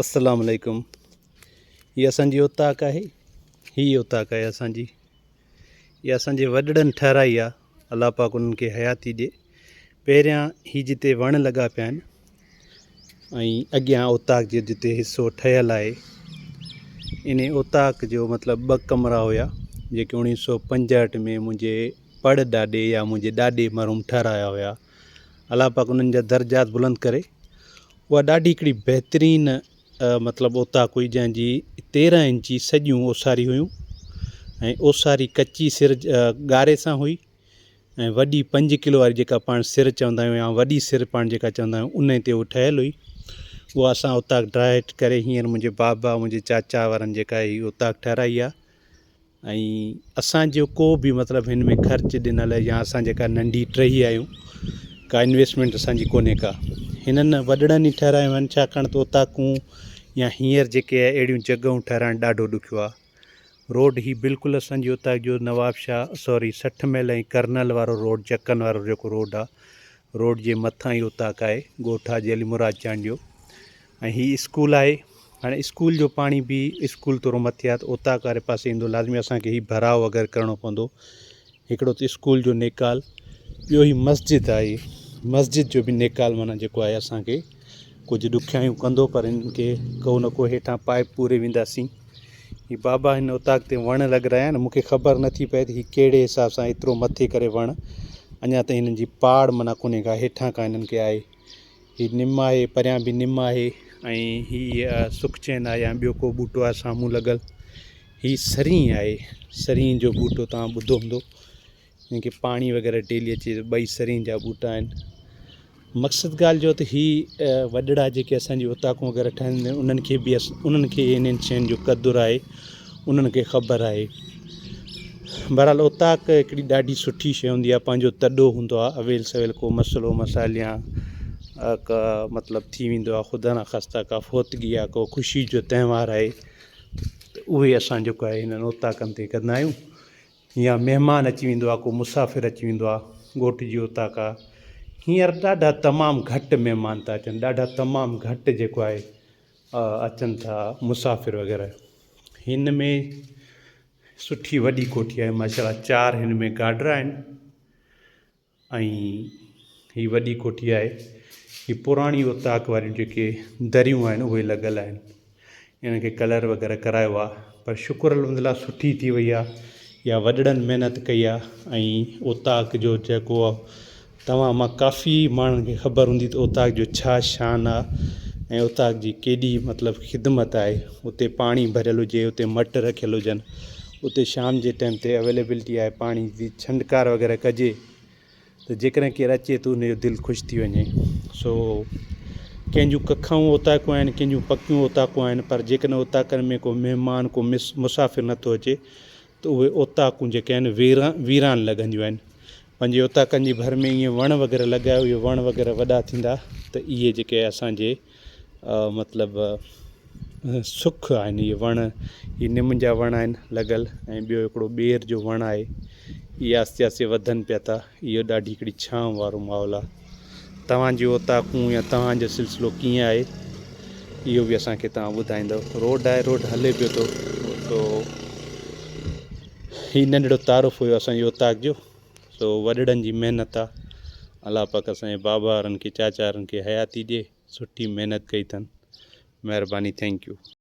السلام عليڪم هي اسان جي اوطاق آهي هي اوطاق آهي اسان جي هي اسان جي وڏڙن ٺهرائي آ الله پاڪ انهن کي حياتي ڏي پهريان هي جتي وڻ لڳا پيا آهن ۽ اڳيان اوطاق جي جتي حصو ٺهيل آهي ان اوطاق جو مطلب ٻه ڪمرا هيا جيڪي 1965 ۾ منهنجي پڙ ڏاڏي يا منهنجي ڏاڏي مرحوم ٺهرايا هيا الله پاڪ انهن جا درجات بلند ڪري اها ڏاڍي هڪڙي بهترين مطلب اوطاق هئي جنهن جي 13 انچي سڄيون اوساري هيون ۽ اوساري ڪچي سر ڳاري سان هئي ۽ وڏي 5 ڪلو واري جيڪا پاڻ سر چوندا آهيون يا وڏي سر پاڻ جيڪا چوندا آهيون ان تي اهو ٺهيل هئي اها اسان اوطاق ڊاهي ڪري هينئر منهنجي بابا منهنجي چاچا وارن جيڪا هي اوطاق ٺهرائي آهي ۽ اسان جو ڪو به مطلب هن ۾ خرچ ڏنل يا اسان جيڪا ننڍي ٽهي آهيون ڪا انويسٽمينٽ اسان جي ڪونهي ڪا هنن وڏڙن ئي ٺهرايون آهن ڇاڪاڻ ته اوطاقون يا هينئر جيڪي اهڙيون جڳهون ٺهرائڻ ڏاڍو ڏکيو آهي روڊ هي بلڪل اسان جي اوطاق جو نواب شاهه سوري 60 ميل ۽ ڪرنل وارو روڊ چڪن وارو جيڪو روڊ آهي روڊ جي مٿان ئي اوطاق آهي ڳوٺ حاجي علي مراد چانڊيو ۽ هي اسڪول آهي هاڻي اسڪول جو پاڻي به اسڪول ٿورو مٿي آهي ته اوطاق واري پاسي ايندو لازمي اسان کي هي ڀراء وغيره ڪرڻو پوندو هڪڙو ته اسڪول جو نيڪال ٻيو هي مسجد آهي مسجد جو به نيڪال معنيٰ جيڪو آهي اسان کي ڪجهه ڏکيائيون ڪندو پر هن کي ڪو نه ڪو هيٺان پائپ پوري وينداسين هي بابا هن اوطاق تي وڻ لڳرايا آهن مونکي خبر نٿي پئي ته هي ڪهڙي حساب سان ايترو مٿي ڪري وڻ اڃا تائين هنن جي پاڙ معنيٰ ڪونهي ڪا هيٺان کان هنن کي آهي هي نم آهي، پريان به نم آهي ۽ هي سک چين آهي يا ٻيو ڪو ٻوٽو آهي سامهون لڳل. هي سرين آهي، سرين جو ٻوٽو توهان ٻڌو هوندو. جنهن کي پاڻي وغيره ڊيلي اچي ٿو، ٻئي سرين جا ٻوٽا آهن. مقصد ڳالهه جو ته هي وڏڙا جيڪي اسان جي اوطاقون وغيره ٺاهين انهن کي به انهن کي انهن شين جو قدر آهي، انهن کي خبر آهي. بهرحال اوطاق هڪڙي ڏاڍي سٺي شيء هوندي آهي پنهنجو تڏو هوندو آهي اويل سويل ڪو مسئلو مسائل يا ڪا مطلب ٿي ويندو آهي خدا نخواسته ڪا فوتگي آهي ڪو خوشي جو تهوار آهي ته اهي اسان جيڪو آهي هنن اوطاقن تي ڪندا آهيون يا مهمان اچي ويندو آهي ڪو مسافر اچي ويندو آهي ڳوٺ جي اوطاق آهي هينئر ڏاڍا تمام گهٽ مهمان ٿا اچن ڏاڍا تمام گهٽ جيڪو آهي اچن ٿا مسافر وغيره هن ۾ سٺي وڏي ڪوٺي آهي ماشاءالله چار هن ۾ گارڊر آهن ۽ هي وڏي ڪوٺي آهي هي پراڻي اوطاق واريون جيڪي دريون آهن اهي لڳل آهن انهن کي ڪلر وغيره ڪرايو آهي پر شڪر الحمدلله سٺي ٿي وئي آهي يا وڏڙن محنت ڪئي آهي ۽ اوطاق جو جيڪو توهان مان ڪافي ماڻهن کي خبر هوندي ته اوطاق جو ڇا شان آ ۽ اوطاق جي ڪيڏي مطلب خدمت آهي اتي پاڻي ڀريل هجي اتي مٽ رکيل هجن اتي شام جي ٽائيم تي اويليبلٽي آهي پاڻي جي ڇنڊڪار وغيره ڪجي ته جيڪڏهن ڪير اچي ته ان جو دل خوش ٿي وڃي سو ڪنهن جون ڪکائون اوطاقون آهن ڪنهن جون پڪيون اوطاقون آهن پر جيڪڏهن اوطاقن ۾ ڪو مهمان ڪو مسافر نٿو اچي ته اهي اوطاقون جيڪي آهن ويران لڳنديون آهن. پنهنجي اوطاقن جي ڀر ۾ ائين وڻ وغيره لڳايو اهي وڻ وغيره وڏا ٿيندا ته اهي جيڪي اسان جي مطلب سک آهن اهي وڻ هي نم جا وڻ آهن لڳل ۽ ٻيو هڪڙو ٻير جو وڻ آهي اهي آهستي آهستي وڌن پيا ٿا اهو ڏاڍي هڪڙي ڇانو وارو ماحول آهي. توهان جون اوطاقون يا توهان جو سلسلو ڪيئن آهي اهو به اسان کي توهان ٻڌائيندو. روڊ آهي روڊ هلي پيو ٿو سو هي ننڍڙو تعارف هيو اسان جي اوطاق جو سو وڏڙن جي محنت آ الله پاڪ اسان جي بابا وارن کي چاچا وارن کي حياتي ڏي سٺي محنت ڪئي اٿن مهرباني thank you.